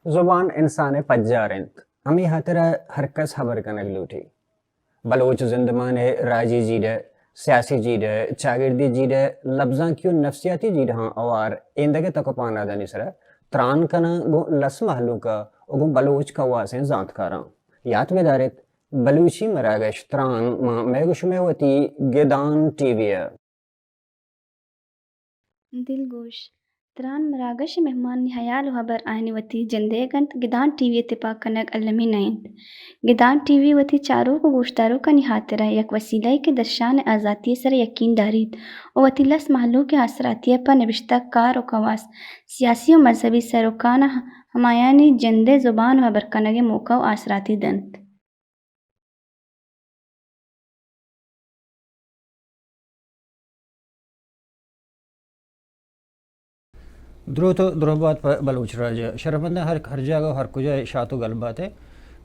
زبان انسان ءِ پجار انت، ہمے ہاترا ہر کس ہبر کنگ لوٹی۔ بلوچ زندمان ءِ راجی جیڑہ، سیاسی جیڑہ، چاگردی جیڑہ، لبزانکی و نفسیاتی جیڑہاں ہوار ایندگہ تک و پہنادانی سرا تران کناں گوں لس مہلوک ءَ و گوں بلوچ کواسیں زانتکاراں۔ یات بداریت، بلوچی مراگش تران ماں مئے گوں شمئے وتی گدان ٹی وی ءَ۔ دلگوش، تران مراگش ءِ مہمانانی ہیال و ہبر آیانی وتی جندئیگ انت، گدان ٹی وی ءِ تپاک کنگ المی نہ انت۔ گدان ٹی وی وتی چاروک و گوشداروکانی ہاترا یک وسیلہ یے کہ درشان ءِ آزاتی ءِ سرا یقین داریت و وتی لس مہلوک ءِ آسراتی ءَ پہ نبشتہ کار و کواس، سیاسی و مذہبی سروکاناں ہمایانی جندئے زبان و ہبر کنگ ءِ موقع و آسراتی دنت۔ دروت و درہبات پہ بلوچ راج ءَ۔ شرفمنداں، ہر، ہر جاگہ و ہر کجا شات و گل بات ئے۔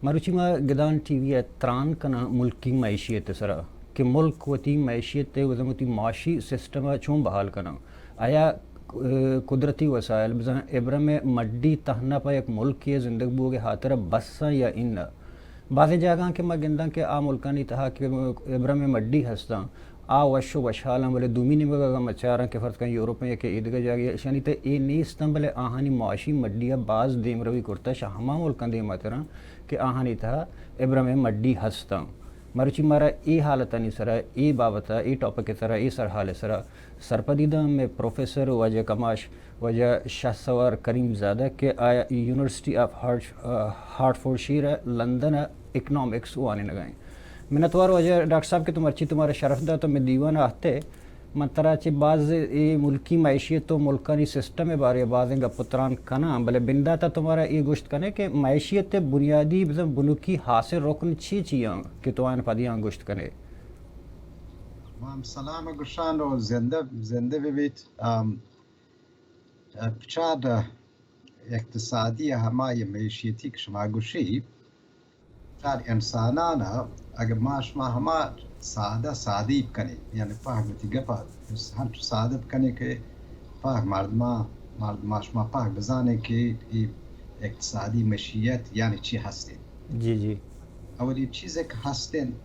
مروچی ما گدان ٹی وی ءَ تران کناں ملکی معیشیت ءِ سرا کہ ملک وتی معیشیت ءَ، بزاں وتی معاشی سسٹم ءَ چون بحال کناں۔ آیا، اے، قدرتی وسائل، بزاں ابرم ءِ مڈی تہنا پہ یک ملکے ءِ زندگ بوگ ءِ ہاترا بس آں یا اناں؟ بازیں جاگہاں کہ ما گنداں کہ آ ملکانی تہا کہ ابرم ءِ مڈی ہستاں، آ وش و وشحالاں، بلے دومی نیمگ ءَ اگاں ما چاراں کہ فرض کن یورپ ءَ یا کہ ایدگہ جاگہے، اشانی تہ اے نیستاں، بلے آہانی معاشی مڈی ءَ باز دیمروی کرتہ، شہ ہما ملکاں دیماتراں کہ آہانی تہا ابرم ءِ مڈی ہستاں۔ مروچی مارا اے حالتانی سرا، اے بابت ءَ، اے ٹاپک ءِ سرا، اے سرحال ءِ سرا سرپدی داں مئے پروفیسر واجہ کماش، واجہ شاہ سوار کریم زادہ کہ آ یونیورسٹی آف ہارٹ-، آ، ہارٹفورڈ شیر ءَ لندن ءَ اکنامکس وانینگ ءَ ایں۔ منتوار واجہ ڈاکٹر صاحب کہ تو مرچی تو مارا شرف دات و مئے دیوان ءَ آہتے۔ من ترا چہ باز اے ملکی معیشیت و ملکانی سسٹم ءِ بارے ءَ بازیں گپ و تران کناں، بلے بندات ءَ تو مارا اے گوشت کنے کہ معیشیت ءِ بنیادی بزاں بنکی حاصل رکن چی چی آں کہ تو آیاں پدیان گوشت کنے؟ ما ہم سلام گوشان و زندہ، زندہ ببیت۔ آم، پچاد اقتصادی ءُ ہما ءِ معیشتی کہ شما گوشی، پچاد انسانان ءَ اگہ ما شما ہما سادہ سادی بکنیں، یعنی پہم وتی گپ ءَ ہنچو سادہ بکنیں کہ پہم مردماں، مرد ما شما پہم بزانیں کہ اے اقتصادی معیشت یعنی چی ہست انت۔ جی، جی۔ اولی چیزے کہ ہست انت،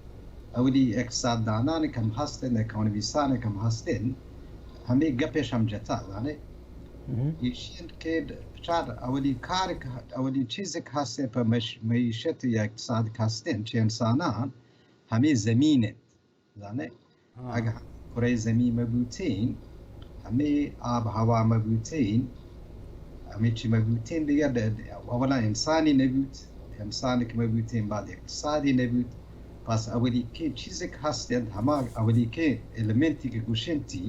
اولی اقتصاد دانان کہ ہم ہست انت، اکانومیسان کہ ہم ہست انت، ہمے گپش ہم جتا، زانے؟ مہم۔ ایشی انت کہ چار اولی کار کہ، اولی چیز کہ ہست انت پہ مش-، معیشت یا اقتصاد کہ ہست انت، چہ انسانان ہمے زمین انت۔ زانے؟ ہاں۔ اگہ کرۂ زمین مہ بوتین، ہمے آب ہوا مہ بوتین، ہمے چی مہ بوتین، دگہ د-، د-، اولا انسانی نہ بوت، انسان کہ مہ بوتین، بعد اقتصادی نہ بوت۔ پس اولی کہ چیز کہ ہست انت، ہما اولی کہ ایلیمنٹی کہ گوشنتی،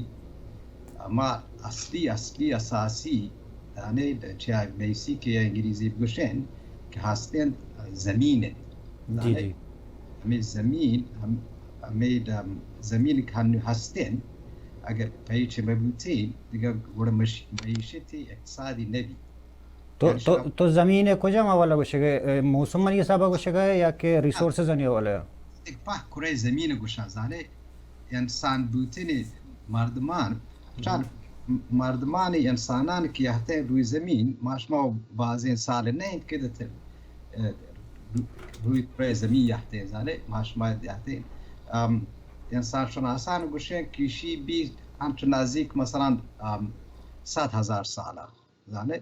ہما اصلی، اصلی، اساسی، یعنی چیا میسی کہ انگریزی بگوشن کہ ہست انت، زمین انت۔ جی، یعنی جی۔ ہمے زمین، ہم-، ہمے دم-، زمین کہ ہنو ہست انت، اگر پہ چہ مہ بوتین، دگہ گڑا مش-، معیشتی اقتصادی نہ بیت۔ تو، یعنی تو، شما تو زمین ءِ کجام حوالہ گوشگ ئے؟ اے، موسمانی حساب ءَ گوشگ ئے یا کہ ریسورسز آنی حوالہ ءَ؟ ایک پاک کرۂ زمین گوشاں، زانے، انسان بوتنی مردمان، چار مردمان انسانان کہ یہتیں روی زمین، ما شما بازیں سال نہ انت کہ دت، اے، روی کرۂ زمین یہتیں، زانے، ما شما یہتیں، ام، انسان شناسان گوشیں کہ ایشی بی انچو نزدیک مثلاً، ام، صد ہزار سالہ، زانے۔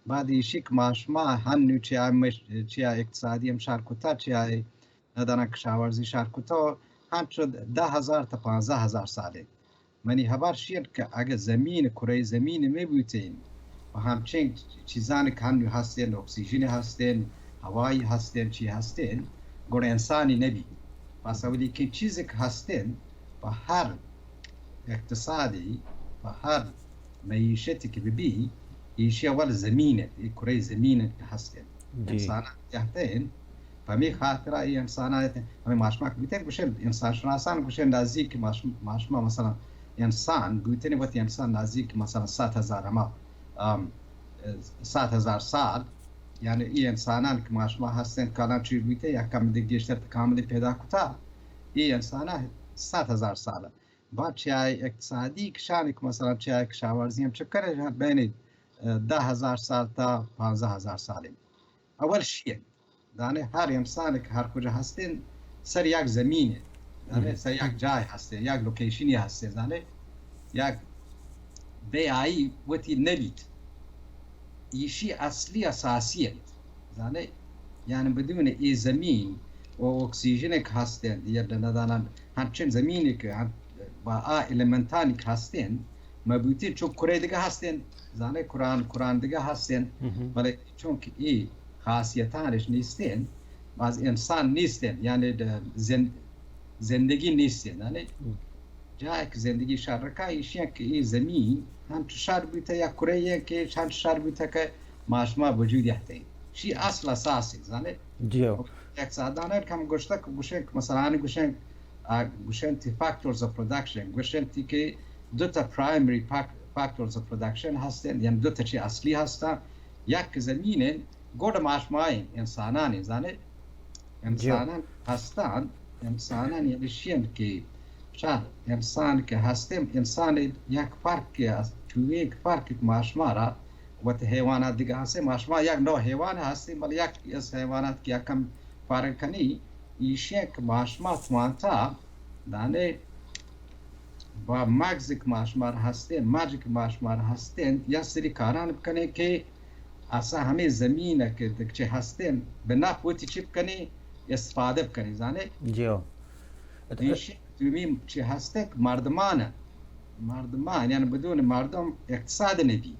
بعد ایشی کہ ما شما ہنو چیا مش-، چیا اقتصادی ہم شار کتا، چیا نداناں کشاورزی شار کتا، ہنچو دہ ہزار تا پانزدہ ہزار سال انت۔ منی ہبر شی انت کہ اگہ زمین، کرۂ زمین مہ بوتین و ہمچین چیزان کہ ہنو ہستین، اکسیژن ہستین، ہوائی ہستیں، چی ہستیں، گڑا انسانی نبی۔ پس اولی کہ چیزی کہ ہستیں، پہ ہر اقتصادی، پہ ہر معیشتی کہ ببی، ایشی اول زمین انت، اے کرہ زمین انت کہ ہستیں۔ جی۔ انسان تحت انت، پمی خاطر ای انسان آیت، ہمیں ماشما کہ بیتیں گوشن، انسان شناسان گوشن نزدیک ماش-، ماشما مثلاً انسان بیتیں وتی انسان نزدیک مثلاً ست ہزار ہما، ام، ست ہزار سال، یعنی ای انسانان کہ ماشما ہستیں کالاں چیر بیتیں، یک کم دگہ گیشتر تکاملی پیدا کتا، ای انسان ست ہزار سال۔ بعد چہ آئی اقتصادی کشانی کہ مثلاً چہ آئی کشاورزی ہم چکر بین، اه، دہ ہزار سال تا پانزدہ ہزار سال۔ اول شی انت۔ دانے ہر انسان کہ ہر کجا ہستیں، سر یک زمین انت۔ دانے سر یک جای ہستیں، یک لوکیشنی ہستیں۔ دانے یک بے آئی وتی نبیت۔ ایشی اصلی اساسی انت۔ دانے یعنی بدون ای زمین و اکسیژن کہ ہستیں، یا ندانان ہنچن زمین کہ ہن-، با آ ایلیمنتانی کہ ہستیں، مبوتی چو کرے دگہ ہستیں۔ دانے قرآن، قرآن دگہ ہستیں۔ بلے چونکہ ای خاصیتانش نیستیں، باز انسان نیستیں، یعنی د-، زند-، زندگی نیستیں، یعنی جاہے کہ زندگی شر رکا، ایشی کہ ای زمین ہنچو شر بیتا یا کرے کہ ہنچو شر بیتا کہ ماشما وجود یہتیں۔ شی اصل اساسی، زانے؟ جی ہو۔ یک سادانہ کم گوشتہ کہ گوشن کہ مثلاً گوشن، آ، گوشن تی فیکٹرز آف پروڈکشن، گوشن تی کہ دو تا پرائمری فیکٹرز آف پروڈکشن ہستیں، یعنی دو تا چی اصلی ہستاں، یک زمین انت، گڈ ماشمائیں انسانانی، زانے؟ انسانان ہستان، انسانان یعنی شین کہ شاید انسان کہ ہستیں، انسان یک فرق کہ است، چو یک فرق کہ ماشمارا وت حیوانات دگہ ہستیں، ماشما یک نوع حیوان ہستیں، بلے یک از حیوانات کہ یکم فرق کنی، ایشی کہ ماشما توانتا دانے با مغز کہ ماشمار ہستیں، مج کہ ماشمار ہستیں، یا سری کاران بکنیں کہ اسا ہمیں زمین کہ چہ ہستیں، بہ نپ وتی چی بکنیں، استفادہ بکنیں، زانے؟ جی ہو۔ ایشی دومی چہ ہستیں کہ مردمان، مردمان، یعنی بدون مردم اقتصاد نبی۔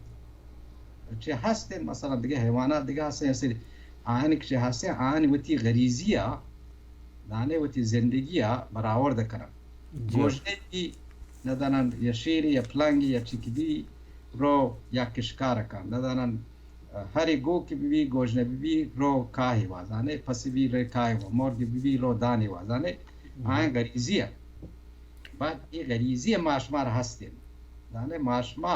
چہ ہستیں، مثلاً دگہ حیوانات دگہ ہستیں، سری آہن کہ چہ ہستیں، آہن وتی غریزی ء دانے وتی زندگی ء برآورد کنن۔ جی۔ گوژنے بی ندانن یا شیری یا پلنگی یا چی کہ بی رو یا کشکار کن، ندانن ہری گو کہ بی گوژنے بی رو کاہی وازانے، پسی بی رے کاہی و مرگ بی رو دانی وازانے۔ آئیں غریزی ء۔ بعد ای غریزی ماشمار ہستیں۔ دانے ماشما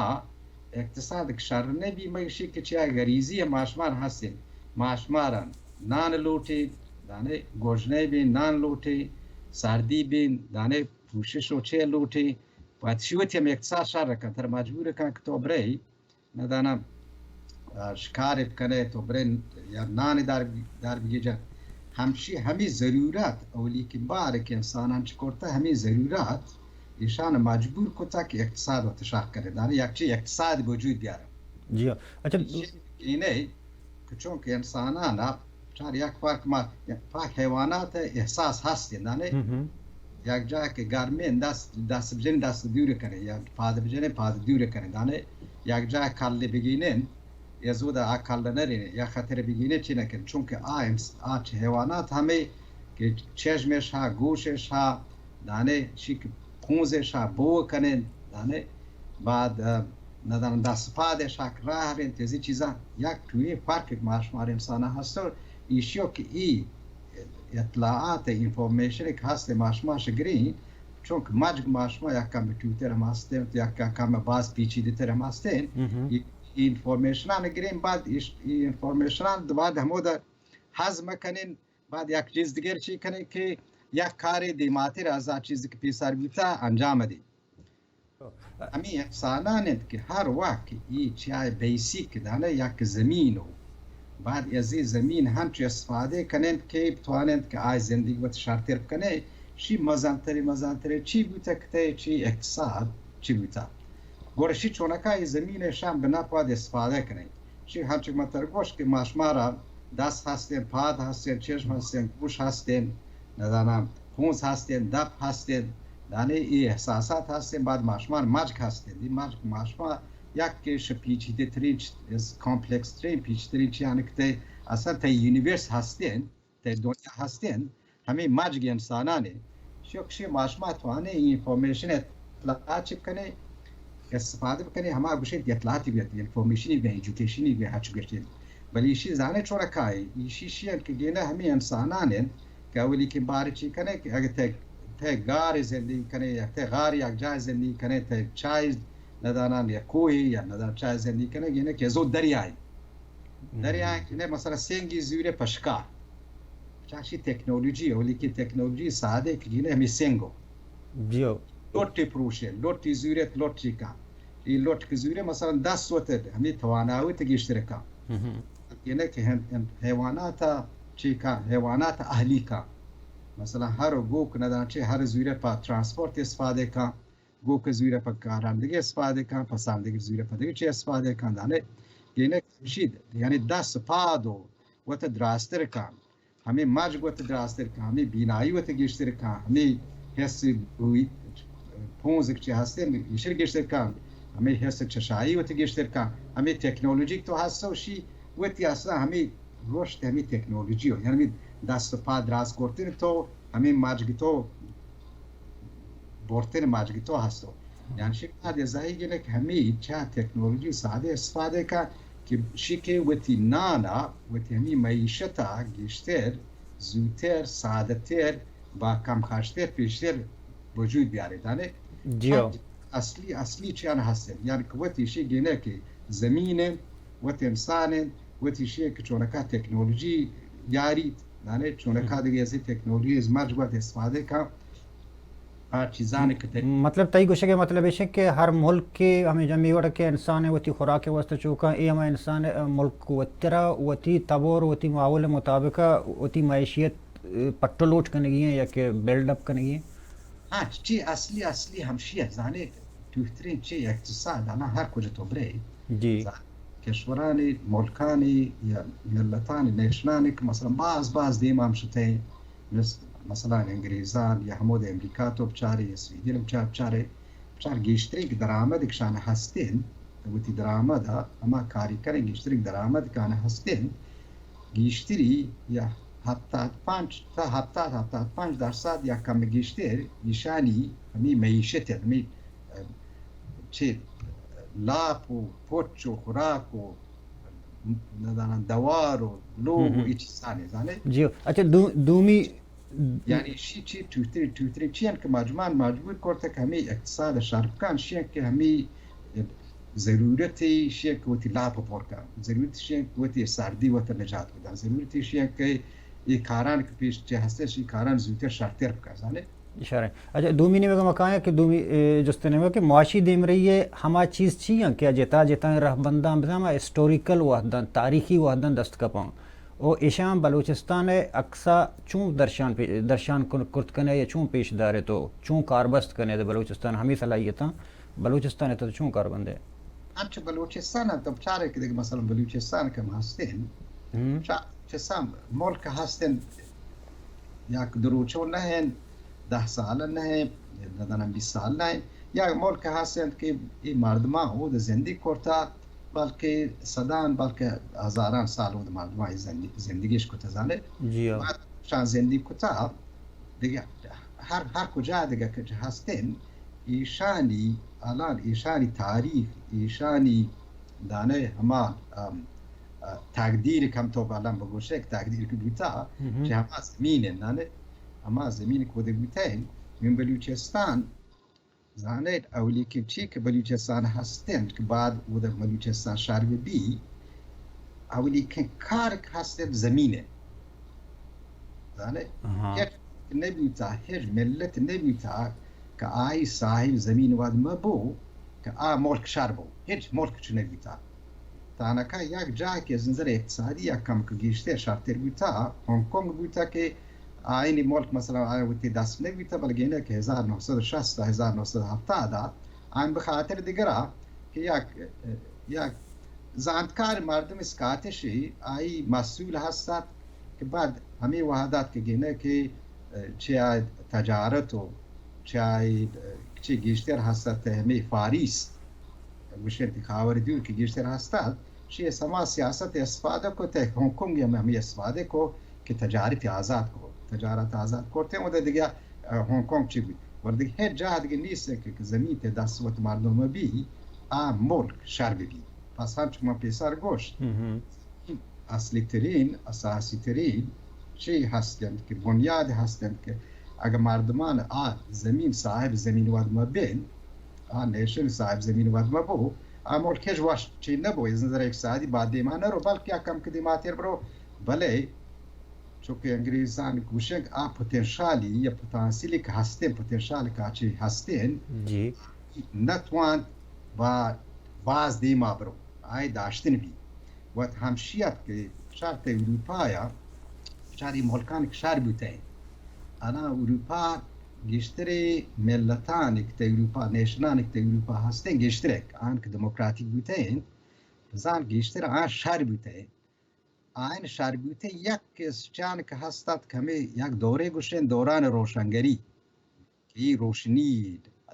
اقتصاد شر نبی مگشی کہ چیا غریزی ماشمار ہستیں۔ ماشماران نان لوٹیں، دانے گوژنے بین نان لوٹیں، سردی بین دانے پوشش و چے لوٹیں۔ پاتشی وتی ہم اقتصاد شر کن، تر مجبور کن کہ تو برے ندانم، آ، شکار بکنے تو برے یا نان دار، دار بگیجن۔ ہمشی ہمی ضرورت اولی کہ بار کہ انسانان چ کرتا، ہمی ضرورت ایشان مجبور کتا کہ اقتصاد وت شاخ کرے، دانے یک چی اقتصاد وجود بیارن۔ جی ہاں۔ اچھا۔ ایشی کہ چونکہ انسانان چار یک فرق ما، پاک حیوانات احساس ہست، دانے؟ یک جا کہ گرمیں دست، دست بجن دست دور کنے، یا پاد بجن پاد دور کنے، دانے؟ یک جا کل بگینن، یا زود آ کل نرین، یا خطر بگینن چی نکن، چونکہ آ انس-، آ چہ حیوانات ہمیں کہ چشمش ہا، گوشش ہا، دانے؟ شی کہ پونزش ہا بو کنن، دانے؟ بعد، اه، ندانم دست پادش ہا کہ راہ رین، تیزی چیزاں یک ٹوی فرق ماشمار انسان ہست، ایشیو کہ ای اطلاعات، انفارمیشن کہ ہست ماشما شگرین، چونکہ مجگ ماشما یک کم ٹوتر ہم ہستیں، یک کم باز پیچیدہ تر ہم ہستیں۔ ای، ای انفارمیشنان گرین، بعد ایش-، ای انفارمیشنان بعد ہمودا ہضم کنین، بعد یک چیز دیگر چی کنین کہ یک کاری دیماتر از آ چیزی کہ پیسر بیتا انجام دی۔ ہمیں انسانان انت کہ ہر وقت کہ ای چیائے بیسیک دانے یک زمین ہو، بعد از ای زمین ہنچو استفادہ کننت کہ بتواننت کہ آئی زندگی وت شرتر بکنے، شی مزنتری مزنتری چی بوتا کتے، چی اقتصاد چی بوتا۔ گڑا شی چونکا ای زمین شان بنا پاد استفادہ کنے۔ شی ہنچو من تر گوشت کہ ماشمارا دست ہستیں، پاد ہستیں، چشم ہستیں، گوش ہستیں، ندانم پونز ہستیں، دپ ہستیں، دانے ای احساسات ہستیں، بعد ماشمار مجک ہستیں۔ دی مجک ماشما یک کش پیچیدہ ترین چ-، از کمپلکس ترین، پیچیدہ ترین چیان کتے، اصلاً تئی یونیورس ہستیں، تئی دنیا ہستیں، ہمے مجگ انسانانے۔ شو کشے ماشما توانے انفارمیشن اطلاعات چپ کنے، استفادہ بکنے، ہما گوشے کہ اطلاعاتی بیت، انفارمیشنی بیت، ایجوکیشنی بیت، ہچ گوشتے۔ بلے ایشی زانے چوڑا کائے، ایشی شیئن کہ گینا ہمے انسانانے کہ اولی کہ بار چی کنے کہ اگہ تے، تے گار زندگی کنے یا تے غار یک جای زندگی کنے، تے چای ندانان یا کوہی یا ندان چای زندگی کنے، گینا کہ زو دریائی۔ دریائے کہ نے مثلاً سنگی زورے پشکار۔ چاشی تکنولوژی، اولی کہ تکنولوژی سادے کہ گینے ہمیں سنگو۔ جیو۔ لوٹی پروشے، لوٹی زورت، لوٹی کا۔ یہ لوٹ کہ زورے مثلاً دس وت ہمیں تواناوت گیشتر کا۔ ہم۔ گینے کہ ہم، ہم حیوانات چی کا، حیوانات اہلی کا۔ مثلاً ہر گوک ندان چی ہر زورے پا ٹرانسپورٹ استفادہ کا۔ گوک زورے پا کاران دگہ استفادہ کا، پسان دگہ زورے پا دگہ چی استفادہ کا۔ دانے گینے کشید، یعنی دس پاد و وت دراستر کن، ہمے مجگ وت دراستر کن، ہمے بینائی وت گیشتر کن، ہمے حس بوئی، پونز کہ چہ ہستیں، ایشر گیشتر کن، ہمے حس چشائی وت گیشتر کن، ہمے تکنولوژی کہ تو ہست و شی وتی اصلاً ہمے رشد ہمے تکنولوژی و، یعنی ہمے دست و پا دراز کرتن تو، ہمے مجگ تو برتن مجگ تو ہست و۔ یعنی شکل دے زاہی گنے کہ ہمے چہ تکنولوژی سادے استفادہ کا کہ شکے وتی نانا، وتی ہمے معیشتا گیشتر، زوتر، سادتر، با کم خرچتر، پیشتر وجود بیارے دانے۔ جیو۔ اصلی، اصلی چیان ہستن۔ یعنی کہ وتی شی گنے کہ زمین انت، وت انسان انت، وتی شی کہ چونکا تکنولوژی یاریت، دانے چونکا دگہ ازی تکنولوژی از مجگ وت استفادہ کن۔ آ چیزاں کہ تئی مطلب، تئی گوشگ ءِ مطلب ایش کہ ہر ملک کہ ہمے جمی وڑ کہ انسان ءِ وتی خوراک ءِ واستہ چوکاں، اے ہما انسان ءِ، ملک وترا وتی تب اور وتی ماحول ءِ مطابق وتی معیشیت، اے، پٹ و لوٹ کنگی ہیں یا کہ بلڈ اپ کنگی ہیں۔ ہاں، چی اصلی، اصلی ہمشی ہے، زانے، ٹوہترین چی اقتصاد، الان ہر کجا تو برے۔ جی۔ کشورانی، ملکانی یا ملتانی، نیشنانی کہ مثلاً باز، باز دیم ہم شتے، مس-، مثلاً انگریزان یا ہمود امریکا تو بچارے یا سویڈن بچار، بچارے، بچار گیشترین کہ درآمد کشان ہستین، وتی درآمد ہما کاری کریں گیشترین درآمد کان ہستین، گیشتری یا ہپتاد پنچ تا ہپتاد، ہپتاد پنچ درصد یا کم گیشتر ایشانی ہمی معیشت، ہمی، اه، چه لاپ و پچ و خوراک و ندانان دوار و لوگ و ای چیزانی زانے۔ جی، اچھا، دو-، دومی یعنی شی چی ٹوتری، ٹوتری چی انت کہ مجموعاً مجبور کرتہ کہ ہمی اقتصاد شرپ کن، شی انت کہ ہمی ضرورت شی انت کہ وتی لاپ پر کن، ضرورت شی انت کہ وتی سردی وت نجات بدن، ضرورت شی انت کہ یہ کاران کہ پیش چہ ہستش، یہ کاران زودتر شرتر بکن، زانے؟ اشارہ۔ اچھا، دومی نیمگ ما کایاں کہ دومی، اے، جست نیمگ کہ معاشی دیمرئی ءِ ہما چیز چی انت کہ جتا جتائیں رہبنداں بزاں ما ہسٹوریکل وہداں، تاریخی وہداں دست کپاں؟ و ایشاں بلوچستان ءِ عکس ءَ چون درشان پہ-، درشان کن-، کرت کنئے یا چون پیش دارئے تو چون کاربست کنئے دے بلوچستان ہمے صلاحیتاں بلوچستان ءِ تو چون کاربندے؟ انچو بلوچستان ءَ تو بچارے کہ دگہ مثلاً بلوچستان کہ ہم ہستیں، ہم۔ چا-، چہ سام ملک ہستیں یک دو روچو نہ انت، دہ سال نہ انت، نہ دانم بیست سال نہ انت۔ یک ملک ہست انت کہ اے مردماں اود زندگی کرتا، بلکہ صدان، بلکہ ہزاران سال اود مردماں اے زندگی، زندگیش کتا زانے۔ جی ہاں۔ بعد شان زندگی کتا، دگہ ہر، ہر کجا دگہ کہ ہستن، ایشانی الان، ایشانی تاریخ، ایشانی دانے ہما، ام، ا، تقدیر کم تو الان بگوشے کہ تقدیر کہ بوتا، ہم۔ چہ ہما زمین انت، دانے ہما زمین کودے بوتہ انت، من بلوچستان زانیت، اولی کہ چی کہ بلوچستان ہست انت کہ بعد اود بلوچستان شر بی، اولی کہ کار کہ ہست انت زمین انت۔ زانیت، ہاں۔ ہچ نبوتا، ہچ ملت نبوتا کہ آئی صاحب زمین واد مبو کہ آ ملک شر بو۔ ہچ ملک چو نبوتا۔ تانکہ یک جاہ کہ از نظر اقتصادی یک کمک گیشتر شرتر بوتا، ہانگ کانگ بوتا کہ آئینی ملک مثلاً آیا وتی دست نبوتا، بلکہ اینه کہ ہزار نهصد و شصت تا ہزار نهصد و هفتاد آئین بخاطر دگرا کہ یک، یک زانتکار مردم اسکاتشی آئی مسئول ہستت کہ بعد ہمے وہدات کہ گینه کہ چہ آ تجارت و چہ آئی چہ گیشتر ہستت ہمے فاریس گوشنت خاور دور کہ گیشتر ہستت، شی سما سیاست استفادہ کو، تے ہانگ کانگ ہم ہمیں استفادہ کو کہ تجارت آزاد کو، تجارت آزاد کرتے ہیں، وہ دگہ، اه، ہانگ کانگ چی بھی، ور دگہ ہیچ جاہ دگہ نیست کہ، کہ زمین تے دست وت مردم بھی، آ ملک شر بھی۔ پس ہم چما پیسر گوشت، اصلی ترین، اساسی ترین چی ہستند کہ بنیاد ہستند کہ اگہ مردمان آ زمین صاحب زمین وت مبین، آ نیشن صاحب زمین وت مبو، آ ملک ہچ وش چی نبو، از نظر اقتصادی با دیما نرو، بلکہ آ کم کہ دیما تیر برو، بلے چونکہ انگریزان گوشنگ آ پوتنشالی یا پوتانسیلی کہ ہستین، پوتنشال کہ آ چی ہستین، نتوانت با باز دیما برو، آئی داشتن بی۔ وت ہمشی ات کہ شرط اروپا یا شری ملکان کہ شر بوتین۔ انا اروپا گیشتر ملتان کہ تے اروپا، نیشنان کہ تے اروپا ہستین گیشتر آن کہ دموکراتیک بوتین، بزان گیشتر آن شر بوتین۔ آئین شر بوتین یک چان کہ ہستت کمی یک دورے گوشین دوران روشنگری۔ کہ اے روشنی،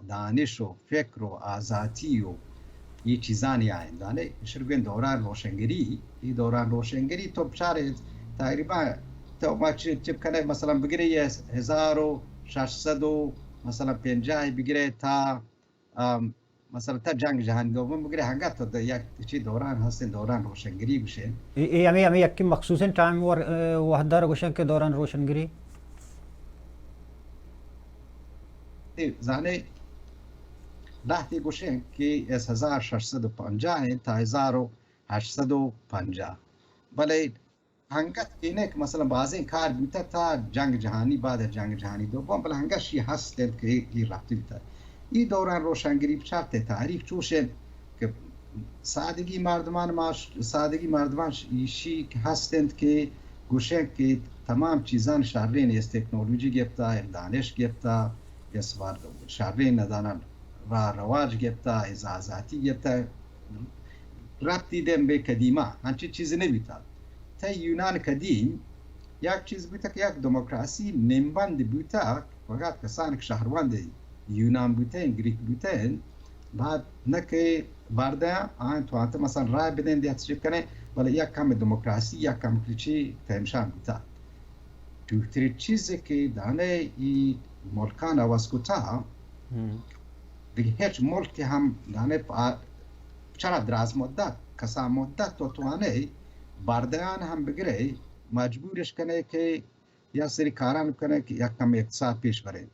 دانش و فکر و آزاتی و اے چیزانی آئین دانے، اشرگوین دوران روشنگری، اے دوران روشنگری تو بچارے تقریبا تو ما چی-، چپ کنے مثلا بگرے یہ ہزار و شش صد و مثلا پنجاہ بگرے تا، ام، مثلا تا جنگ جہانی دوم بگرے ہنگا تو د-، یک چی دوران ہستیں دوران روشنگری گوشے۔ اے، اے ہمیں، ہمیں یکی مخصوصیں ٹائم ور-، اه، وحدہ رو گوشن کہ دوران روشنگری۔ اے زانے لہتے گوشیں کہ از ہزار شش صد و پنجاہ تا ہزار و ہشت صد و پنجاہ۔ بلے ہنگت کینک مثلا بازیں کار بوتا تا جنگ جہانی، بعد از جنگ جہانی دوم، بلے ہنگت شی ہست انت کہ اے رفتی بوتا۔ ای دوران روشنگری بچارتے تاریخ چوش انت کہ سادگی مردمان ما ش-، سادگی مردمان ش-، ایشی کہ ہست انت کہ گوشن کہ تمام چیزان شرین، از تکنولوژی گپتا، از دانش گپتا، از وار-، شرین ندانن را رواج گپتا، از آزاتی گپتا، ربطی دیم بے قدیما، ہنچی چیز نبیتا۔ تا یونان قدیم یک چیز بوتا کہ یک دموکراسی نیمبند بوتا، فقط کسان کہ شہروند یونان بوتین، گریک بوتین، بعد نہ کہ بردہ آن توانت مثلا رای بدین دیت چی کنے، بلے یک کم دموکراسی، یک کم کچی تہمشان بوتا۔ دوتری چیزی کہ دانے ای ملکان عوض کتا، دگہ ہچ ملک ہم دانے پا-، چرا دراز مدت، کسا مدت تو توانے بردیان ہم بگرے، مجبورش کنے کہ یا سری کاران کنے کہ یک کم اقتصاد پیش برے۔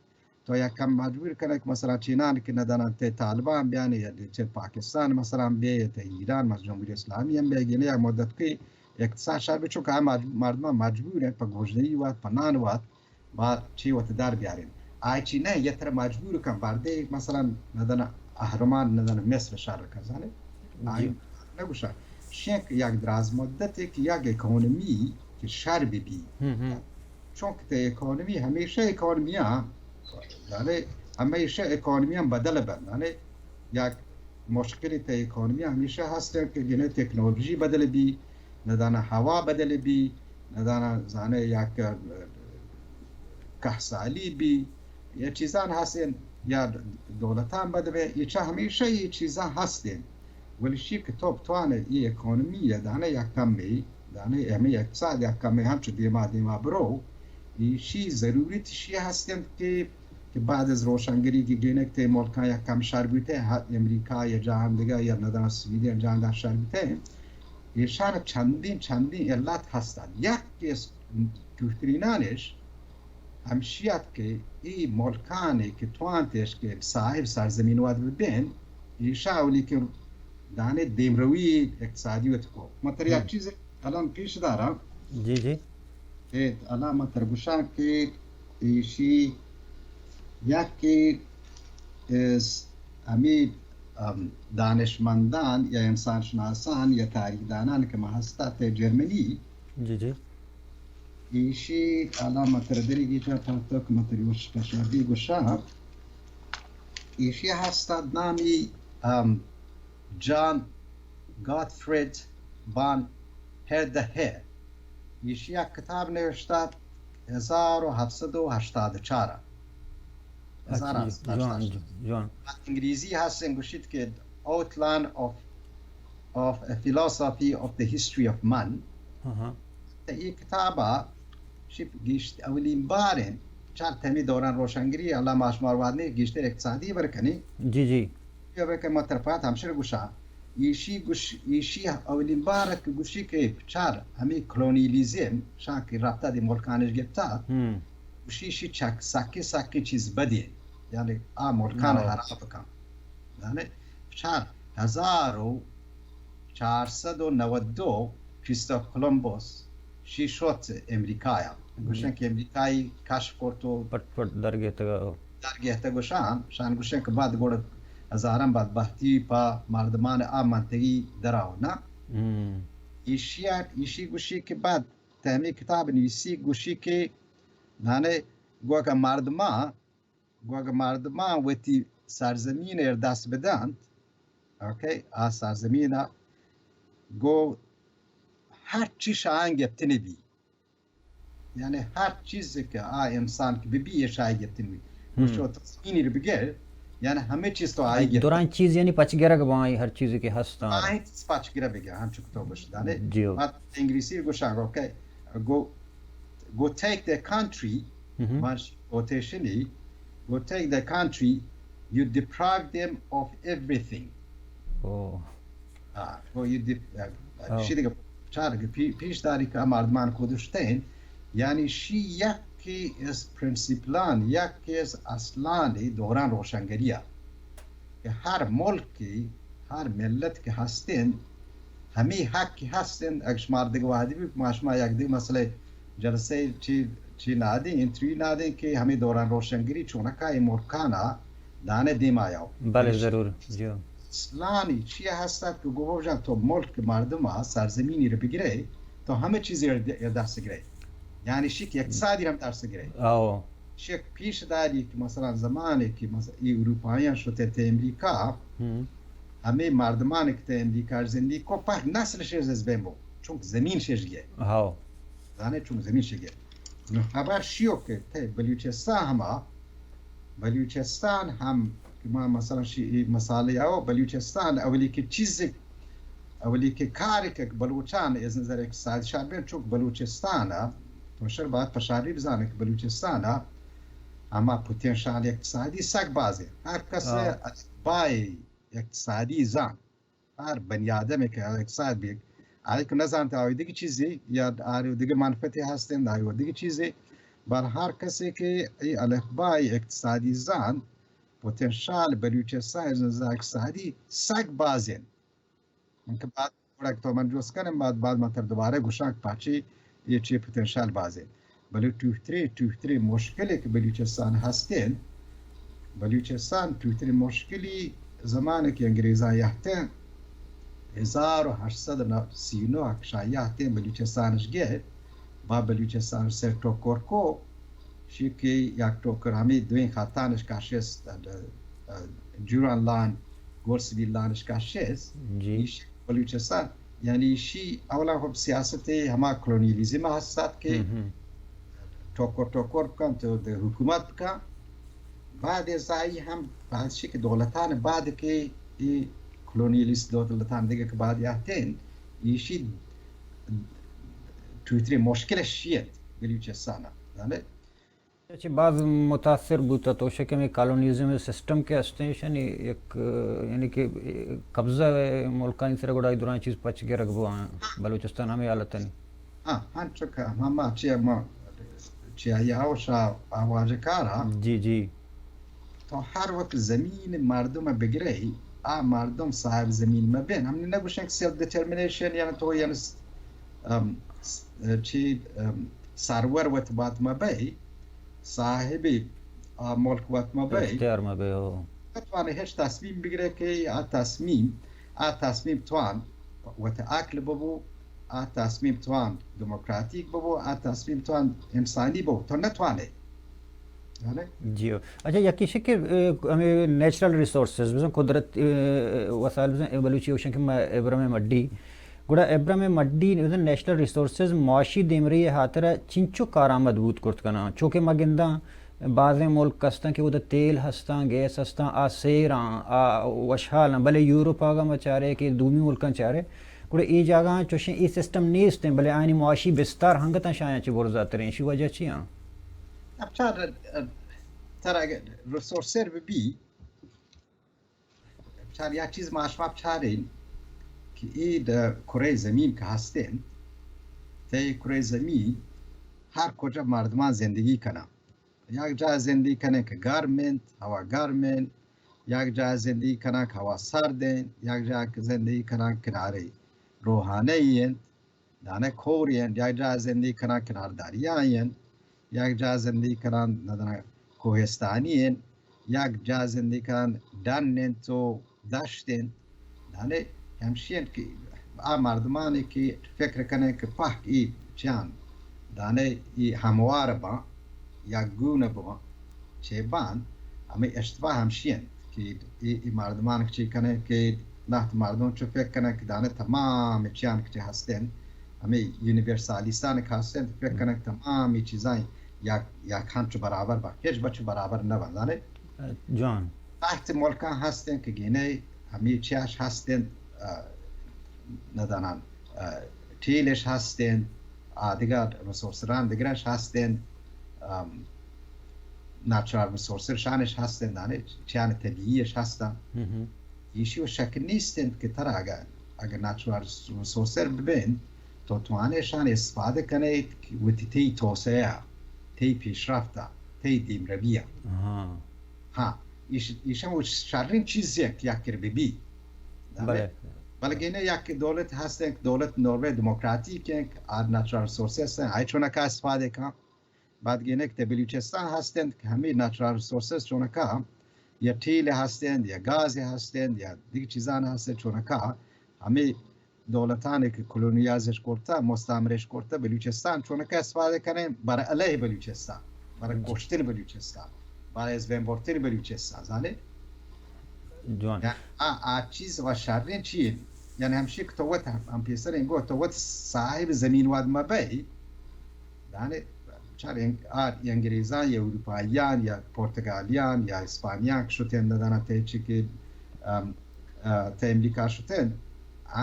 تو یک کم مجبور کنے کہ مثلا چینان کہ ندانن تے طالبان بیان یا چہ پاکستان مثلا بے یا تے ایران مثلا جمہوری اسلامی ہم بے گینے یک مدت کہ اقتصاد شر بی، چونکہ آ مج-، مردم مجبور ہیں پہ گوشدنی وات، پہ نان وات، با چی وت در بیارین۔ آئی چی نہ، یہ تر مجبور کن بردے مثلا ندن اہرمان ندن مصر شر کن زانے۔ آئی نگوشا۔ شک یک دراز مدت کہ یک اکانومی کہ شر بی بی۔ چونکہ تے اکانومی ہمیشہ اکانومی ہاں، یعنی ہمیشہ اکانومی ہم بدل بن، یعنی یک مشکلی تے اکانومی ہمیشہ ہست کہ گنے تکنولوژی بدل بی، ندانا ہوا بدل بی، ندانا زانے یک کہسالی بی، یا چیزان ہستن یا دولتان بدبے، یہ چہ ہمیشہ یہ چیزان ہستن۔ ولی شی کہ تو بتوانے یہ اکانومی یا دانے یک کمی، دانے ہمیں اقتصاد یک کمی ہم چو دیما دیما برو، یہ شی ضرورت شی ہستن کہ کہ بعد از روشنگری کہ گینک تے ملکاں یک کم شر بیتے، امریکہ یا جہان دگہ یا ندان سویڈن جہان دگہ شر بیتے، ایشان چندین چندین علت ہستن۔ یک کہ دوترینانش ہمشی ات کہ ای ملکانے کہ توانتش کہ صاحب سرزمین واد ببین، ایشا اولی کہ دانے دیمروی اقتصادی وت کو۔ من تر یک چیز الان پیش دارم۔ جی، جی۔ اے الان من تر گوشاں کہ ایشی یکے از ہمے، ام، دانشمندان یا انسان شناسان یا تاریخ دانان کہ ما ہستا تے جرمنی۔ جی، جی۔ ایشی الان من تر دری گیجا پاتو کہ من تر وش پشادی گوشاں۔ ایشی ہستاد نامی، ام، جان گاتفرید بان ہردہ۔ ایشی یک کتاب نوشتہ ہزار و ہفت صد و ہشتاد و چار۔ ہزار و ہفت صد و ہشتاد و چار۔ جوان، جوان۔ انگریزی ہستن گوشیت کہ Outline of of a Philosophy of the History of Man. اے کتاب ءَ شپ گیشت اولین بار اِنت، چار تمی دوران روشنگری، اللہ ما شمار واد نے گیشتر اقتصادی بر کنی. جی، جی. یا بر کہ ما ترپات ہمشر گوشاں. ایشی گوش، ایشی اولین بار کہ گوشی کہ چار ہمیں کلونیالیزم شان کی رابطہ دی ملکانش گپتا. گوشی شی چک سکی سکی چیز بدی، یعنی آ ملکان خراب کن. یعنی چار ہزار و چار سد و نود و دو کریستوف کولومبوس شی شوت امریکایا. گوشن کہ امریکایی کشف کرت و پٹ پٹ درگیتگا. درگیتگ و شان، شان گوشن کہ بعد گوڑ ہزاران بدبختی پا مردمان آ منطقی دراو نا. ایشی، ایشی گوشی کہ بعد تہمی کتاب نویسی گوشی کہ نانے گوگا مردمان گوگا مردمان وتی سرزمین ایر دست بدنت، اوکے، آ سرزمین ءَ گو ہر چی شاہاں گپتنی بی. یعنی ہر چیز کہ آ انسان کہ ببی، یہ شاہی گپتنی بی. گوشو تو زمینی رو بگر، یعنی ہمیں چیز تو آئی گپتنی. دوران چیز یعنی پچ گرگ باں، ہر چیز کہ ہستاں. آئی چیز پچ گرگ بگر، ہم چک تو گوش دانے. جی. بعد انگلیسی گوشاں، اوکے، گو، گو take the country، من کوٹیشنی، گو take the country, you deprive them of everything. O. A, go you de-، آ، شی دیگه چار کہ پی-، پیش داری کہ مردمان کودشتین، یعنی شی یکی از پرنسیپلان، یکی از اصلانی دوران روشنگریه. کہ ہر ملکی، ہر ملت کہ ہستین، ہمی حق کہ ہستین. اگہ شمار دگہ وہدی بی، ما شما یک دگہ مسئلہ جلسہ چی، چی نادیں، انٹرویو نادیں کہ ہمی دوران روشنگری چونکا اے ملکانا دانے دیما یاو. بلے، ضرور. جی. اصلانی چی ہستت کہ گوشن تو ملک مردم سرزمینی رو بگرے، تو ہمے چیزی رو دست گرے. یعنی شی کہ اقتصادی رو ہم دست گرے. آو. شک پیش داری کہ مثلاً زمانے کہ مثلاً ای اروپاییان شتے تے امریکا، ہمے مردمانے کہ تے امریکا زندگی کو پہ نسل شش از بین بو، چونکہ زمین شش گئے. ہاو. زانے چونکہ زمین شش گئے. نو خبر شیو کہ تے بلوچستان ہما، بلوچستان ہم کہ ما مثلاً شی، ای مثالے آو، بلوچستان اولی کہ چیز اولی کہ کارے کہ بلوچان از نظر اقتصادی شر بین، چونکہ بلوچستان ءَ، تو شر باید پشاری بزانے کہ بلوچستان ءَ ہما پوتینشال اقتصادی سک بازیں. ہر کس ءَ الفبای اقتصادی زان، ہر بنی آدم کہ اقتصاد بیگ، آئی کہ نزانت آئی دگہ چیزی یا آئی دگہ منفعتی ہستند، آئی دگہ چیزی. بل ہر کسی کہ ای الفبای اقتصادی زان، پوتینشال بلوچستان از نظر اقتصادی سک بازیں. من کہ بعد گڑا تو من جست کنم، بعد، بعد من تر دوبارہ گوشاں کہ پاچی یہ چی پوتینشال بازیں. بلے ٹوہتریں، ٹوہتریں مشکلے کہ بلوچستان ہستیں، بلوچستان ٹوہتریں مشکلی زمانے کہ انگریزاں یہتیں، ہزار و ہشت سد و سی و نو اکشاں یہتیں بلوچستانش گئے، با بلوچستان سر ٹوکر کو، شی کہ یک ٹوکر ہمیں دوئیں خطانش کشست، ڈیوران لان، گورسبی لانش کشست، جی. ایش بلوچستان، یعنی ایشی اولا خب سیاست ہما کلونیالیزم ہستات کہ ٹوکر ٹوکر بکن تو دے حکومت بکن. بعد از آئی ہم بعد شی کہ دولتان بعد کہ ای کلونیالیست دولتان دیگه کہ بعد یاتین، ایشی ٹویتری مشکل شیت بلوچستان. بلے چہ باز متاثر بوتہ تو شکم کالونیزم سسٹم کہ ہستیں، ایشانی یک، یعنی کہ قبضہ ملکانی سر گڑا دوران چیز پچ گرگ بو. بلوچستان ہمیں حالت نہیں. ہاں، ہنچو کہ ہما چی ما چی آیا و شا آواز کارا. جی، جی. تو ہر وقت زمین مردم بگرے، آ مردم صاحب زمین مبین. ہم نگوشن کہ سیلف ڈیٹرمنیشن یعنی تو یعنی س-، ام، س-، چی، ام، سرور وت بات مبئے، صاحب آ ملک وت مبئے. اختیار مبئے، ہو. توان ہچ تصمیم بگرے کہ آ تصمیم، آ تصمیم توان وت عقل ببو، آ تصمیم توان دموکراتیک ببو، آ تصمیم توان انسانی ببو، تو نتوانے. بلے؟ جی ہو. اچھا، یکی شک کہ، اے، ہمیں نیچرل ریسورسز، بزن قدرت، اے، وسائل، بزن، اے، بلوچی اوشن کہ ما ابرم مڈی، گڑا ابرم مڈی، بزن نیچرل ریسورسز معاشی دیمرئی ہاترا چنچو کارآمد بوت کرت کناں. چونکہ ما گنداں، بازیں ملک ہستاں کہ اودا تیل ہستاں، گیس ہستاں، آ سیراں، آ وشحالاں، بلے یورپ آگا ما چارے کہ دومی ملکاں چارے، گڑا اے جاگہاں چوشیں اے سسٹم نیست انت، بلے آیانی معاشی بستار ہنگتاں شایاں چہ برزاتریں، ایشی وجہ چی آں؟ اب چار، ترا اگر ریسورسر بہ بی، بچار، یک چیز ما شما بچارین کہ اے د-، کرهٔ زمین کہ ہستین، تئی کرهٔ زمین ہر کجا مردمان زندگی کنن. یک جا زندگی کنن کہ گرم انت، ہوا گرم انت، یک جا زندگی کنن کہ ہوا سرد انت، یک جا زندگی کنن کنارے روہانہ ای انت. دانئے کورے انت، یک جاہ زندگی کنان کنار دریائے انت، یک جاہ زندگی کنان نداناں کوہستانی انت، یک جاہ زندگی کنان ڈن انت و دشت انت. دانئے ہمشی انت کہ آ مردمانی کہ فکر کنن کہ پہک ای چیان دانئے ای ہموار باں، یک گون باں، چے باں، ہمے اشتباہ ہمشی انت کہ ای، ای مردمان چی کنن کہ لہت مردم چو فکر کنن کہ دانئے تمام چیان کہ چی ہستن، ہمے یونیورسالیستان کہ ہستن، فکر کنن کہ تمام چیزاں یک، یک ہنچو برابر باں، ہچ بچو برابر نہ باں، دانئے؟ جوان. لہت ملکان ہستن کہ گینے ہمے چیاش ہستن، آ، ندانان، آ، ٹیلش ہستن، آ، دگہ ریسورسران دگرش ہستن، آم، نیچرل ریسورسر شانش ہستن، دانئے، چیان طبیعیش ہستن. ایشی و شک نیست انت کہ ترا اگر، اگر نیچرل ریسورسر ببین، تو توانئے شان استفادہ کنئے کہ وتی تئی توسعہ، تئی پیشرفت، تئی دیمروی. ہاں، ایش-، ایشاں و شریں چیزے کہ یک کر بہ بی. بلے. بلے گینے یک دولت ہستیں کہ دولت نروے دموکراتیک ہیں کہ آ نیچرل ریسورسز ہیں، آئی چونکا استفادہ کن. بعد گینے کہ بلوچستان ہستیں کہ ہمیں نیچرل ریسورسز چونکا یا ٹیل ہستیں یا گاز ہستیں یا دیگر چیزان ہستیں چونکا ہمیں دولتانی کہ کلونیازش کرتا، مستعمرش کرتا، بلوچستان چونکا استفادہ کنیں بر علیہ بلوچستان، بر کشتن بلوچستان، بر از بین برتن بلوچستان، زانے؟ جوان. یعنی آ، آ چیز و شریں چی؟ یعنی ہمشی کہ تو وت ہم، ہم پیسر انگو تو وت صاحب زمین واد مبئی، یعنی چار انگ-، آ انگریزان یا اروپاییان یا پرتگالیان یا اسپانیان کہ شتن ندانہ تئی چی کہ، ام، آ، تئی امریکا شتن،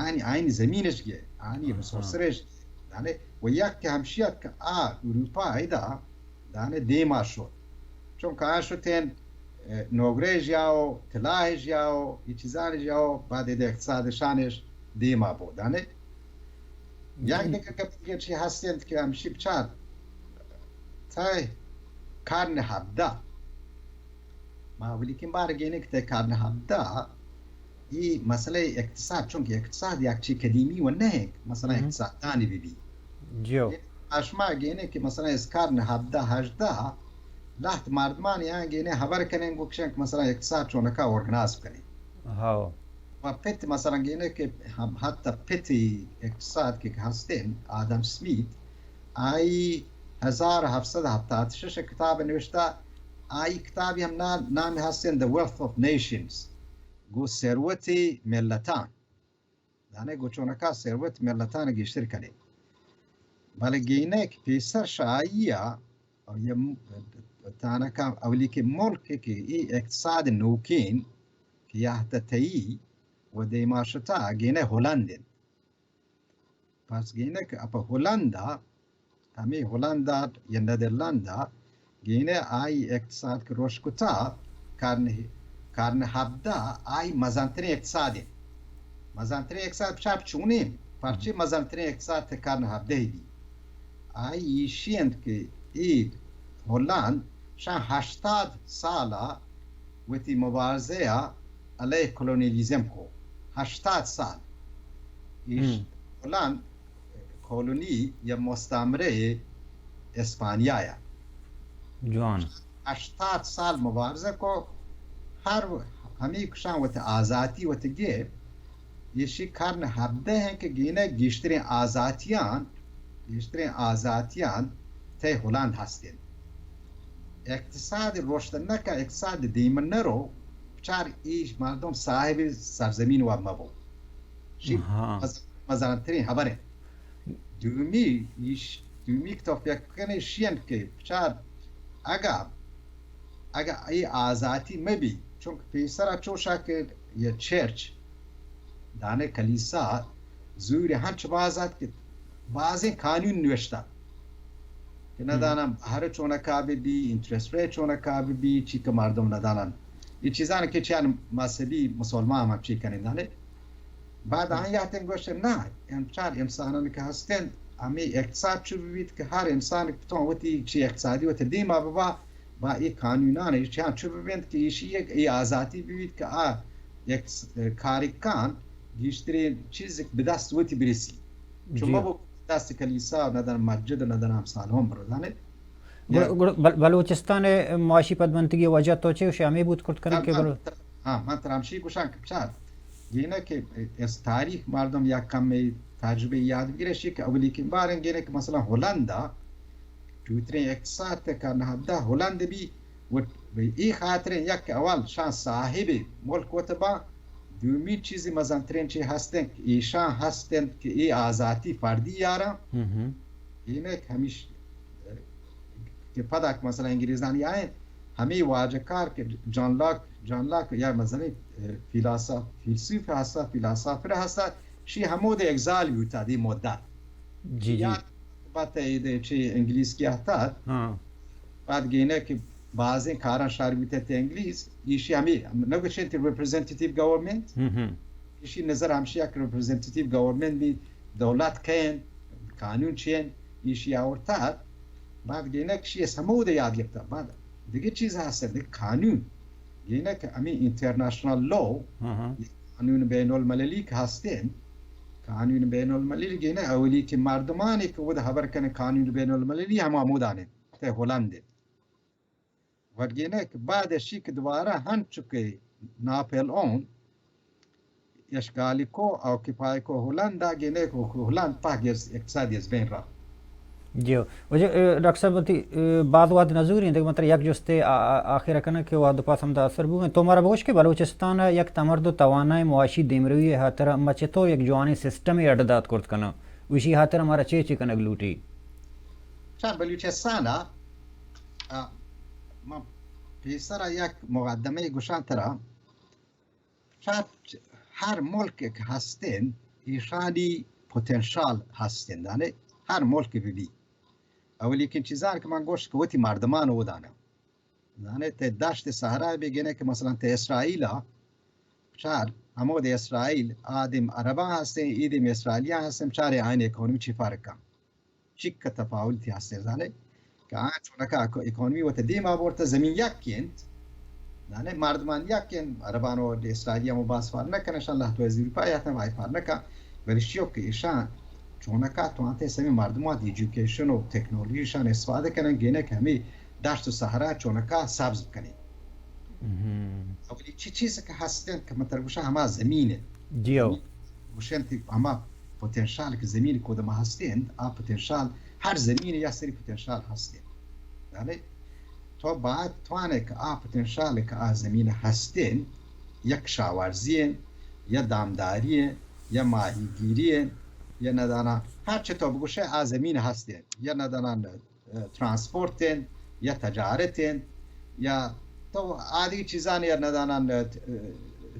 آنی، آنی زمینش گے، آنی ریسورسرش گے. دانے و یک کہ ہمشی ات کہ آ اروپا ایدا دانے دیما شت. چون کہ آ شتن، اه، نوگرہ جاو، طلاہ جاو، ای چیزان جاو، بعد ایدے اقتصادشانش دیما بو. دانے یک دگہ گپ دیگہ چی ہست انت کہ ہمشی بچار تہ کرن ہبدہ، ما اولی کن بار گینے کہ تہ کرن ہبدہ ای مسئلہ اقتصاد، چونکہ اقتصاد یک چی قدیمی و نہ انت، مثلا اقتصادانی بی بی. جیو. اشما گینے کہ مثلا از کرن ہبدہ ہژدہ لہت مردمان یہاں گینے ہبر کنیں گوکشن کہ مثلا اقتصاد چونکا اورگناز کنیں. ہاو. و پت مثلا گینے کہ ہم حتی پتی اقتصاد کہ ہستیں آدم سمیت، آئی ہزار ہفت سد ہفتاد شش کتاب نوشتہ، آئی کتابی ہم نا-، نام ہستیں The Wealth of Nations، گو ثروت ملتان. دانے گو چونکا ثروت ملتان گیشتر کنے. بلے گینے کہ پیسر شاہی ء یہ م-، تانکا اولی کہ ملک کہ ای اقتصاد نوکین کہ یا تئی و دیما شتا گینے ہلند انت. پس گینے کہ اپا ہلند ء، ہمے ہلند ء یا ندرلند ء گینے آئی اقتصاد کہ روش کتا، کرن، کرن ہبدہ آئی مزنترین اقتصاد انت. مزنترین اقتصاد بچار چونین، پرچے مزنترین اقتصاد تہ کرن ہبدہ بی. آئی ایشی انت کہ اے ہلند شان ہشتاد سال ء وتی مبارزہ ء علیہ کولونیلیزم کو. ہشتاد سال ایش ہلند کولونی یا مستعمرہ اسپانیا ء. جوان. ہشتاد سال مبارزہ کو، ہر ہمی کشان وت آزاتی وت گیب، ایشی کرن ہبدہ ہیں کہ گینے گیشترین آزاتیان، گیشترین آزاتیان تہ ہلند ہستین. اقتصاد رشد نکا، اقتصاد دیم نرو، چار ایش مردم صاحب سرزمین و مبو. شی مز-، مزنترین خبر انت. دومی ایش، دومی کہ تو فکر کنئے شی انت کہ بچار اگاں اگہ اے آزاتی مہ بی، چونکہ پیسرا چوشا کہ یہ چرچ، دانے کلیسا، زور ہنچ باز ات کہ بازیں قانون نوشتہ کہ نہ دانا ہر چونکا بہ بی، انٹرسٹ ریٹ چونکا بہ بی، چی کہ مردم نہ دانا۔ یہ چیزان کہ چیان مذہبی مسلمان ہم چی کنیں دانے۔ بعد آن یاتن گوشت، نہ، ام-، چار انسانان کہ ہستن، ہمیں اقتصاد چو بیت کہ ہر انسان تو وتی چی اقتصادی وتی دیما ببا، با اے قانونان ایشان چو ببنت کہ ایشی یک اے آزاتی بیت کہ آ یک س-، کارکان گیشترین چیز بدست وتی برسی۔ چو جی۔ مبو دست کلیسا، نہ دن مسجد، نہ دن ہم سالون برو دانے۔ گڑا، گڑا بل-، بلوچستان ء معاشی پدمنتگی ء وجہ تو چے گوشے؟ ہمے بوت کرت کنگ کہ من، بلو-، ہاں، من ترا ہمشی گوشاں کہ بچار، گینے کہ اس تاریخ مردم یک کمے تجربہ یاد بگیرے، شی کہ اولی کہ بارن گینے کہ مثلاً ہلند ء ٹوتریں اقتصاد تک نہدہ ہلند بی و ای خاطریں یک کہ اول شان صاحب ملک وت با، دومی چیزی مزنترین چی ہستن کہ ایشان ہستن کہ ای آزاتی فردی یارا۔ گینے کہ ہمیش کہ پدا کہ مثلاً انگریزانی آئین ہمے واجہ کار کہ جان لاک، جان لاک یا مزنیں، اه، فیلاسوف، فیلسوف ہستا، فیلاسوفر ہستا، شی ہمود اگزال بوتا دی مدت۔ جی، جی۔ یا بات ایدے چی انگلیس کی آتا۔ ہاں۔ بعد گینے کہ بازیں کاراں شار بوتے تے انگلیس، ایشی ہمے نگوشن تے ریپرزنٹیٹیو گورنمنٹ۔ ہم ہم۔ ایشی نظر ہمشی یک ریپرزنٹیٹیو گورنمنٹ بی، دولت کین، قانون چین، ایشی آورتات، بعد گینک شی اس ہمود یاد گرتا۔ بعد دیگه چیز ہست، دیگه قانون۔ گینک ہمیں انٹرنیشنل لا، ہاں ہاں۔ قانون بین المللی کہ ہستیں، قانون بین المللی گینک اولی کہ مردمانی کہ وہ خبر کنے قانون بین المللی ہم ہمودانے، تے ہلندے۔ و گینے کہ بعد اشی کہ دوبارہ ہنچو کہ ناپل اون اشغالی کو، آکوپائی کو ہلند ء، گینے کہ ہلند پہ گرز اقتصادی از بین را۔ جی ہو۔ و جی، اه، ڈاکٹر صاحب، وتی، اه، باز وہد نزوری انت، من ترا یک جستے آ-، آ-، آخر کناں کہ وہد پاس ہم تاثر بوگیں۔ تو مارا بگوش کہ بلوچستان ء یک تمرد و توانائیں معاشی دیمروی ء ہاترا ما چطور یک جوانیں سسٹمے اڈ دات کرت کناں؟ و ایشی ہاترا مارا چے چے کنگ لوٹی؟ چا بلوچستان ء، ا، ما پیسرا یک مقدمہ گوشاں ترا، چا ہر ملک کہ ہستیں، ایشانی پوتنشال ہستیں، دانے ہر ملک بہ بی۔ اولی کن چیزان کہ من گوشت کہ وتی مردمان او دانا۔ زانے تے دشت صحرا بگینے کہ مثلاً تے اسرائیل ء، چار ہمود اسرائیل آدم عرباں ہستیں، ایدم اسرائیلیاں ہستیں، چارے آئین اکانومی چی فرق کن؟ چک تفاولتی ہستیں زانے کہ آ چونکا اکانومی وت دیما برتا، زمین یک انت، زانے مردمان یک انت، عربان و اسرائیلیاں و باز فار نہ کنشان، لہتو از اروپا یا تن وائی فار نہ کن، بلے شیو کہ ایشان چونکا توانتے سمی مردمات ایجوکیشن و تکنولوژی شان استفادہ کنن، گینے کہ ہمیں دشت و صحرا چونکا سبز بکنیں۔ اولی چی چیز کہ ہستن کہ من ترا گوشاں ہما زمین انت۔ جی ہو۔ گوشن تی ہما پوتنشال کہ زمین کودما ہستن، آ پوتنشال ہر زمین یا سری پوتنشال ہستن۔ یعنی تو باید توانے کہ آ پوتنشال کہ آ زمین ہستن، یک شاورزی انت، یا دامداری انت، یا ماہیگیری انت، یا ندانا ہر چی تو بگوشے آ زمین ہستن، یا ندانا اه، ترانسپورت انت، یا تجارت انت، یا تو آدگہ چیزان یا ندانان، اه،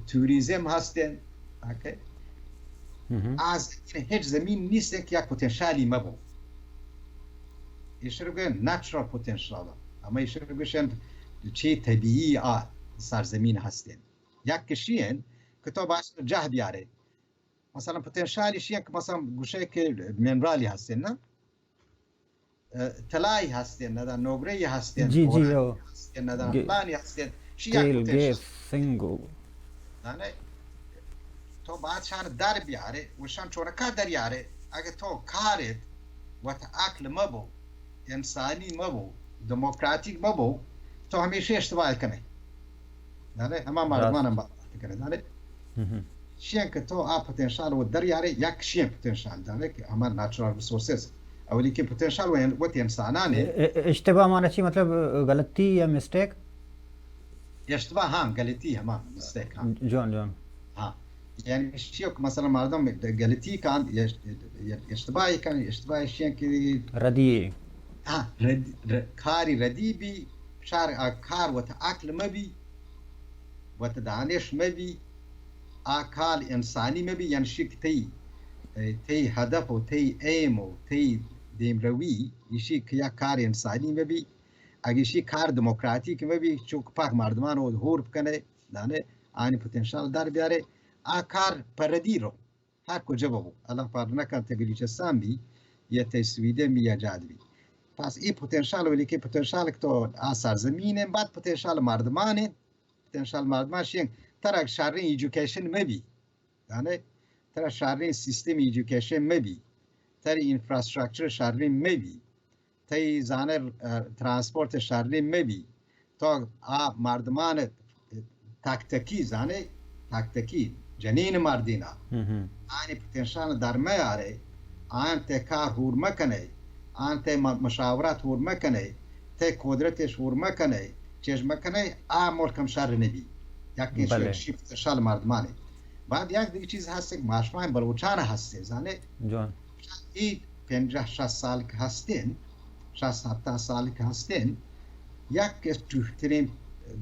توریزم ہست انت۔ اوکے؟ آ زمین، ہچ زمین نیست کہ یک پوتنشالی مبو۔ ایشر گوشن نیچرل پوتنشال۔ اما ایشر گوشن چی طبیعی آ سرزمین ہست انت۔ یک کشی انت کہ تو باش جہ بیارے۔ مثلاً پوتنشالی شی انت کہ مثلاً گوشے کہ منرالی ہست انت، نا؟ اه، طلایی هستین، ندان نقره‌ای هستین، جی، جی، اورانی او. هستین، ندان گی-، فلانی هستین. شی یک گیل، پوتنشال. گیس، سنگو. دانه؟ تو باید شان در بیاره، و شان چونکا در یاره، اگه تو کارت وت عقل مبو، انسانی مبو، دموکراتیک مبو، تو همیشه اشتباه کنی. دانه؟ هما مردمان هم بات کنی، دانه؟ شین که تو آ پوتنشال و در یاره، یک شین پوتنشال، دانه؟ که هما ناتورال ریسورسز. اولی که پوتنشال و، وت انسانانه. ا-، ا-، اشتباه معنی چی؟ مطلب، ا، غلطی یا مسٹیک؟ اشتباه، ہاں، غلطی، ہما مسٹیک، ہاں. جوان، جوان. ہاں. یعنی شیو که مثلاً مردم غلطی کن، یا، یا اشتباهی کن، اشتباهی شین که ردی. ہاں، رد-، ر-، کاری ردی بی، شر آ کار وت عقل مبی، وت دانش مبی، آ کار انسانی مبی، یعنی شی کہ تئی، تئی ہدف و تئی ایم و تئی دیمروی ایشی کہ یک کار انسانی مبی، اگہ ایشی کار دموکراتیک مبی، چوک پاک مردمان رو ہور بکنے، دانے آنی پوتنشال در بیارے، آ کار پردی رو۔ ہر کجا ببو، اللہ پار نکن، تئی بلوچستان بی یا تئی سویڈن بی یا جاد بی۔ پس ای پوتنشال، ولی کہ پوتنشال کہ تو آ سرزمین ہیں، بعد پوتنشال مردمان ہیں، پوتنشال مردمان شین، ترا شرین ایژوکیشن مبی، یعنی ترا شرین سیستم ایژوکیشن مبی، ترا انفراسٹرکچر شرین مبی، تئی زانہ، اه، ترانسپورٹ شرین مبی، تو آ مردمان تک تکی زانہ، تک تکی جنین مردینا، آنی پوتنشال در میارے، آن تئی کار ہور مکنے، آن تئی م-، مشاورت ہور مکنے، تئی قدرتش ہور مکنے، چیز مکنے، آ ملک ہم شر نبی۔ یکی بلے۔ شی پوتنشال مردمانے۔ بعد یک دیگه چیز ہست کہ ماشمائیں بلوچان ہستے، زانے؟ جوان۔ ای پنجاہ شصت سال کہ ہستین، شصت ہپتاد سال کہ ہستین، یک از ٹوہترین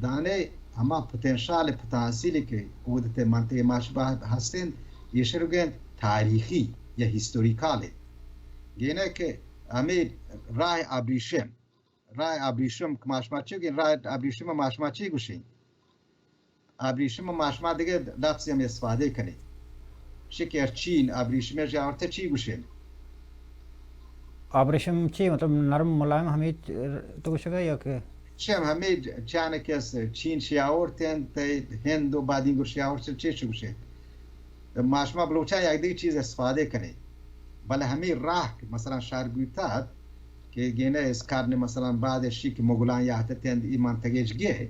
دانے ہما پوتنشال، پوتانسیلی کہ اودتے منطقہ ماشبہ ہستین، ایشر گوین تاریخی یا ہیستوریکال۔ گینے کہ ہمیں راہ ابریشم، راہ ابریشم کہ ماشما چی گوین، راہ ابریشم ماشما چی گوشین؟ ابریشم ما شما دگہ لفظی ہم استفادہ کنیں۔ شکر چین، ابریشم ژیاورتہ چی گوشین؟ ابریشم چی؟ مطلب نرم ملائم ہمیں تو گوشگا یا کہ؟ چی ہم ہمیں چانہ کہ چین شیاورتین، تے ہند و بادینگر شیاورتین، چی چی گوشین؟ ما شما بلوچان یک دگہ چیز استفادہ کنیں۔ بلے ہمیں راہ کہ مثلاً شر بوتات کہ گینے از قرن مثلاً بعد شی کہ مغلان یہتتند ای منطقہ اش گے،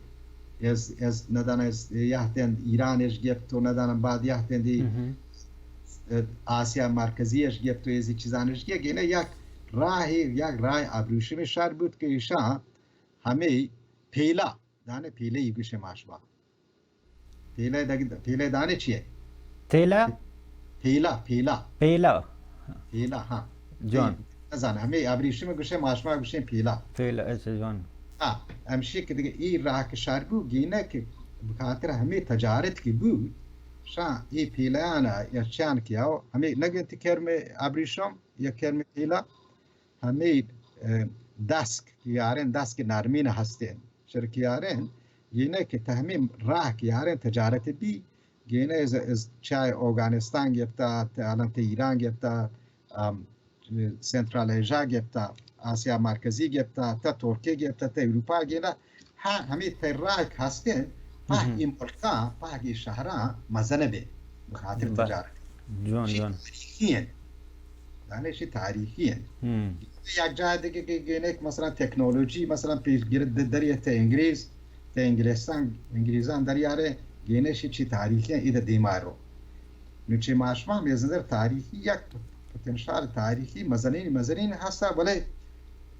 از، از ندانہ از یہتند ایران اش گپت و ندانہ بعد یہتند ای آسیا مرکزی اش گپت و ازی چیزان اش گے، گینے یک راہ، یک راہ ابریشمی شر بوت کہ ایشان ہمیں پیلا، دانے پیلہ ای گوشے ما شما۔ پیلہ دگ-، پیلہ دانے چیے؟ تیلہ؟ پیلہ، پیلہ۔ پیلہ۔ پیلہ، ہاں۔ جوان۔ نزان، ہمیں ابریشم گوشے، ما شما گوشے پیلہ۔ پیلہ، اچھا جوان۔ ہاں، ہمشی کہ دگہ ای راہ کہ شر بو، گینے کہ بخاطر ہمیں تجارت کہ بو، شان ای پیلہ آنا یا چان کیا ہو، ہمیں نگنتی کرم ابریشم یا کرم پیلہ۔ ہمے، اه، دسک کہ یاریں، دسک نرمین ہستیں، شر کہ یاریں، گینے کہ تہ ہمے راہ کہ یاریں تجارت بی، گینے از، از چاہ اوگانستان گپتا، تہ الان تہ ایران گپتا، ام، سنترال ایشیا گپتا، آسیا مرکزی گپتا، تہ ترکیہ گپتا، تہ اروپا گینا، ہاں، ہمے تہ راہ کہ ہستیں، پہ ای ملکاں، پہ ای شہراں مزن بے، بخاطر تجارت۔ جوان، جوان۔ تاریخی ہیں۔ یعنی شی تاریخی ہیں۔ یک جاہ دگہ کہ گینے کہ مثلاً تکنولوژی، مثلاً پیش گرد دریت انگریز، تہ انگلستان، انگریزان دریارے، گینے شی چی تاریخی ہیں، ادھر دیما رو۔ نو چہ ما شما ہمے نظر تاریخی یک پوتنشال تاریخی مزنین، مزنین ہستا، بلے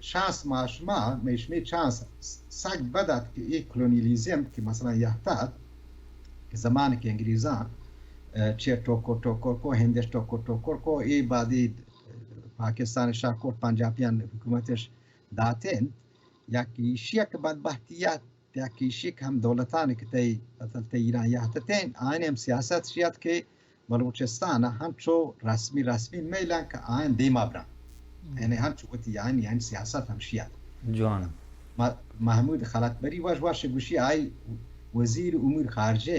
شانس ما شما، مئے شمے چانس سک بد ات کہ اے کلونیالیزم کہ مثلاً یہتات کہ زمان کہ انگریزاں، اه، چہ ٹوکر ٹوکر کو، ہندش ٹوکر ٹوکر کو، اے بعدی پاکستان شاہ کوٹ پنجابیان حکومتش داتین، یک ایشی یک بدبختیت، یک ایشی کہ ہم دولتان کہ تئی اصل تئی ایران یہتتین، آئین ہم سیاست شیت کہ بلوچستان ہنچو رسمی، رسمی میلان کہ آئین دیما بران۔ یعنی ہنچو وتی آئین، یعنی سیاست ہم شیت۔ جوان۔ م-، محمود خلعتبری وش وش گوشی آئی وزیر امور خارجہ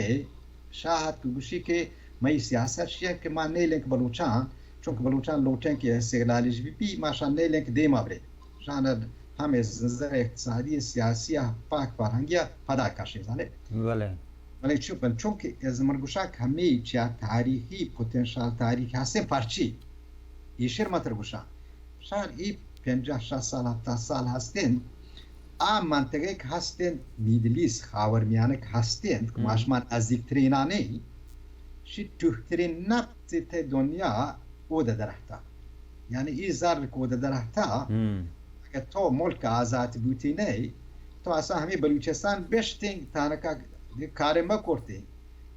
شاہت کہ گوشی کہ مئی سیاست شیت کہ ما نیلیں کہ بلوچان، چونکہ بلوچان لوٹیں کہ استقلالش بی بی، ما شان نیلیں کہ دیما برے۔ شان ہم از نظر اقتصادی، سیاسی، پاک فرہنگی پدا کشے زانے۔ بلے۔ بلے چون، بل چونکہ از من گوشاں کہ ہمے چیا تاریخی پوتنشال تاریخ ہستیں پرچی۔ ایشر متر گوشاں۔ شان ای پنجاہ، شصت سال، ہپتاد سال ہستیں۔ آ منطقہ کہ ہستیں، میڈل ایسٹ، خاورمیانہ کہ ہستیں، کہ ما شما نزدیک ترینانے، شی ٹوہترین نفت تہ دنیا اود درہتا۔ یعنی ای زر کہ اود درہتا، اگر تو ملک آزاد بوتی نئے، تو اصلاً ہمے بلوچستان بشتیں، تانکا کارے مکرتیں۔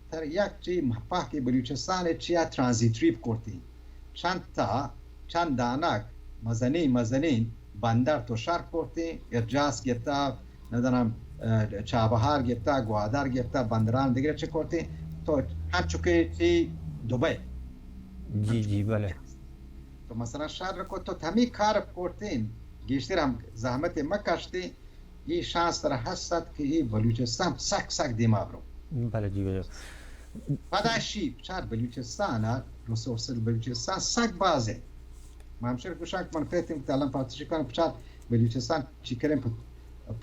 تر یک چی مہپاک بلوچستان چیا ترانزیت ریپ کرتیں۔ چند تا، چند دانک مزنین، مزنین بندر تو شر کرتیں، ارجاس گپتا، ندانم، اه، چابہار گپتا، گوادر گپتا، بندران دگرے چہ کرتیں، تو ہنچو کہ چی دبئی۔ جی، جی، بلے۔ تو مثلاً شر کو تو ہمی کار کرتیں، گیشتر ہم زحمت مہ کشتیں، اے شانس ترا ہست ات کہ اے بلوچستان سک سک دیما برو۔ بلے جی، بلے۔ پدا شی بچار بلوچستان ء ریسورس بلوچستان سک باز انت۔ ما ہمشر گوشاں کہ من فکر کنم کہ الان پاتشکان بچار بلوچستان چی کریں پو-،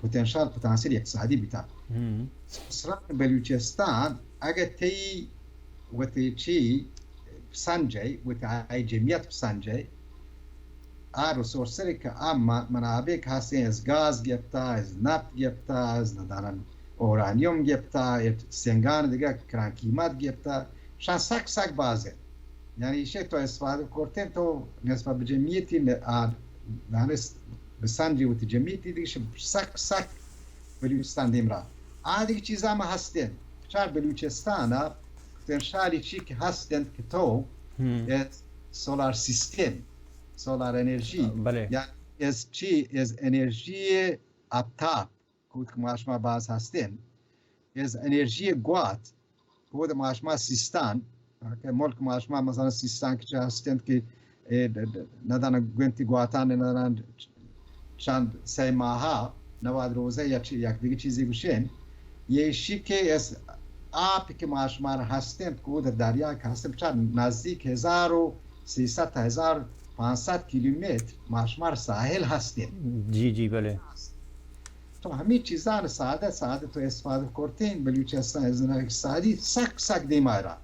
پوتینشال، پوتانسیل اقتصادی بیتا۔ ہم۔ مثلاً بلوچستان اگہ تئی وتی چی سنجئے، وتی آئی جمعیت سنجئے، آ ریسورسے کہ آ م-، منابع کہ ہستیں، از گاز گپتا، از نفت گپتا، از ندانم اورانیوم گپتا، از سنگان دگہ کران قیمت گپتا، شان سک سک باز انت۔ یعنی ایشی تو استفادہ کرتیں تو نسبت بہ جمعیتی ن-، آ دانست بسنجی وتی جمعیتی دگہ ش-، سک سک بلوچستان دیمرا۔ آ دگہ چیزا ما ہستیں۔ چار بلوچستان ء پوتنشالی چی کہ ہستیں کہ تو ہم۔ از سولار سیستم، سولار انرژی، بلے۔ یا از چی، از انرژی آفتاب، کود کہ ما شما باز ہستیں، از انرژی گوات، کود ما شما سیستان، کہ ملک ما شما مثلاً سیستان کہ چہ ہستیں کہ اے ڈ-، ڈ-، نداناں گوینتی گواتان نداناں چند سئے ماہا نود روزہ یا چی-، یک دگہ چیزی گوشیں۔ یہ ایشی کہ اس آپ کہ ما شما را ہستیں، کود دریا کہ ہستیں، بچار نزدیک ہزار و سیصد تا ہزار پانصد کیلومتر ما شما را ساحل ہستیں۔ جی، جی، بلے۔ تو ہمیں چیزان سادہ سادہ تو استفادہ کرتیں، بلوچستان از نظر اقتصادی سک سک دیما را۔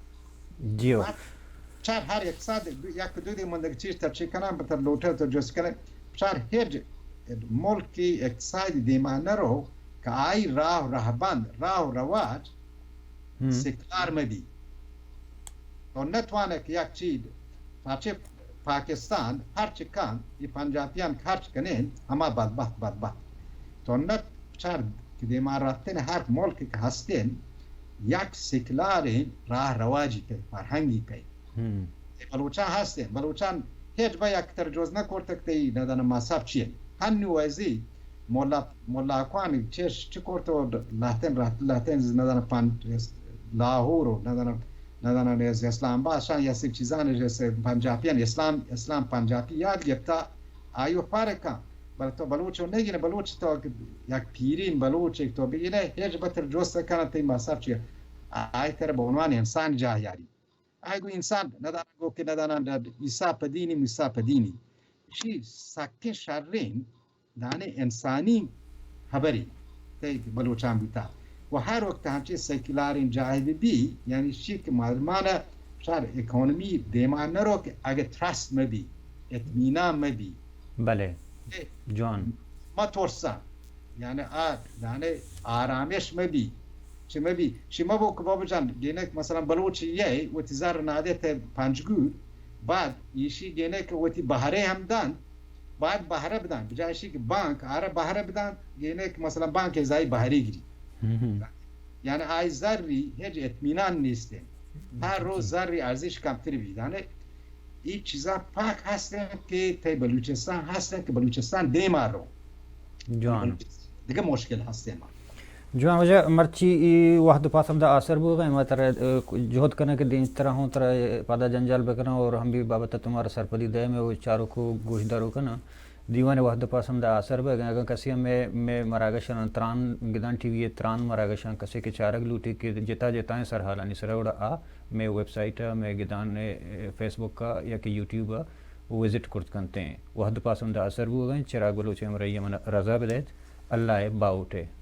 جیو۔ چار ہر اقتصاد یک دو دی من دگہ چیز ترچی کناں، بتر لوٹے تو جست کنیں۔ چار ہر ملکی اقتصادی دیما نرو کہ آئی راہ و رہبند، راہ و رواج ہم۔ سیکولار مبی۔ تو نتوانے کہ یک چیز پرچے پاکستان ہرچ کن، یہ پنجابیان ہرچ کنین، ہما بدبخت، بدبخت۔ تو نت چار کہ دیما رفتن ہر ملک کہ ہستین، یک سیکولارین راہ رواجی کئی، فرہنگی کئی۔ ہم۔ اے بلوچان ہستین، بلوچان ہیچ با یک تر جوز نہ کرتگ تئی ندانم مذہب چیئے۔ ہنو ویزی ملا، ملاکوان چش چی کرت و لہتین رہت، لہتین ندانم پن-، لاہور و ندانم، ندانم از اسلام آباد شان یا سب چیزان جیسے پنجابیان اسلام، اسلام پنجابی یاد گپتا، آیو فرق کن۔ بلے تو بلوچ و نگینے، بلوچ تو یک پیرین بلوچ تو بگینے، ہیچ بتر جوست کنن تئی مذہب چیئے۔ آئی تر بہ عنوان انسان جاہ یاری۔ آئی گو انسان نداناں گو کہ نداناں عیسیٰ پہ دینی، موسیٰ پہ دینی۔ شی سکیں شریں دانے انسانی خبری تئی بلوچان بوتا۔ و ہر وقت ہمچے سیکولاریں جاہے بی، یعنی شی کہ مردمان شر اکانومی دیما نرو کہ اگہ ترسٹ مبی، اطمینان مبی۔ بلے۔ اے جوان۔ ما ترساں۔ یعنی آ، یعنی آرامش مبی۔ چہ مبی، شی مبو کہ بابا جان، گینک مثلاً بلوچ یے، وتی زر نادے تے پنجگور، بعد ایشی گینک وتی بہرے ہم دان، بعد بہرے بدان، بجائے شی کہ بانک، آرا بہرے بدان، گینک مثلاً بانک ازائی بہرے گری۔ ہم ہم۔ یعنی آئی زری ہیچ اطمینان نیستیں۔ ہر روز زری ارزش کمتر بی۔ یعنی ای چیزا پاک ہستن کہ تئی بلوچستان ہستن کہ بلوچستان دیما رو۔ جوان۔ دگہ مشکل ہستیں ما۔ جوان واجہ، مرچی ای وہد پاسم دا آسر بوغیں، ما ترا، اه، جہد کناں کہ دیم ترا ہوں ترا پدا جنجال بکناں اور ہم بھی بابت تمہارا سرپدی دے میں وہ چاروں کو گوش دارو کناں۔ دیوان وہد پاسم دا آسر بوغیں، اگر کسی ہم میں، میں مراگشان تران گدان ٹی وی تران مراگشان کسی کہ چارگ لوٹی کہ جتا جتائیں سرحالانی سرا وڑا آ میں ویب سائٹ ء، میں گدان ء، فیس بک ء یا کہ یوٹیوب ء وزٹ کرت کنت ایں۔ وہد پاسم دا آسر بوغیں، چراگ بلوچ ء ہمراہی ء من رضا بدئیت۔ اللہ ء باہوٹ ء۔